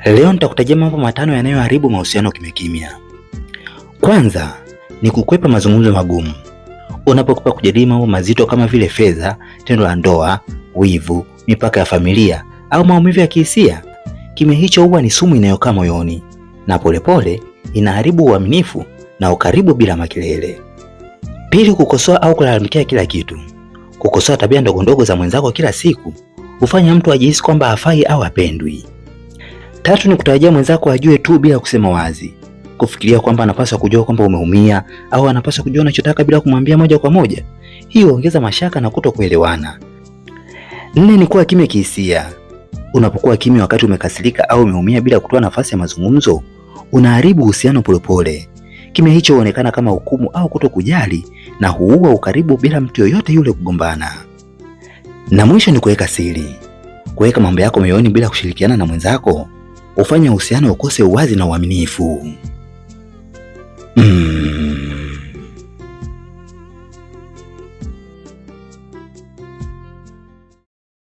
Leo nitakutajia mambo matano yanayoharibu mahusiano kimya kimya. Kwanza ni kukwepa mazungumzo magumu. Unapokwepa kujadili mambo mazito kama vile fedha, tendo la ndoa, wivu, mipaka ya familia au maumivu ya kihisia, kimya hicho huwa ni sumu inayokaa moyoni na polepole inaharibu uaminifu na ukaribu bila makelele. Pili, kukosoa au kulalamikia kila kitu. Kukosoa tabia ndogondogo za mwenzako kila siku hufanya mtu ajihisi kwamba hafai au hapendwi. Tatu ni kutarajia mwenzako ajue tu bila kusema wazi, kufikiria kwamba anapaswa kujua kwamba umeumia au anapaswa kujua unachotaka bila kumwambia moja kwa moja. Hii huongeza mashaka na kutokuelewana. Nne ni kuwa kimya kihisia. Unapokuwa kimya wakati umekasirika au umeumia bila kutoa nafasi ya mazungumzo, unaharibu uhusiano polepole. Kimya hicho huonekana kama hukumu au kutokujali na huua ukaribu bila mtu yoyote yule kugombana. Na mwisho ni kuweka siri. Kuweka mambo yako moyoni bila kushirikiana na mwenzako hufanya uhusiano ukose uwazi na uaminifu.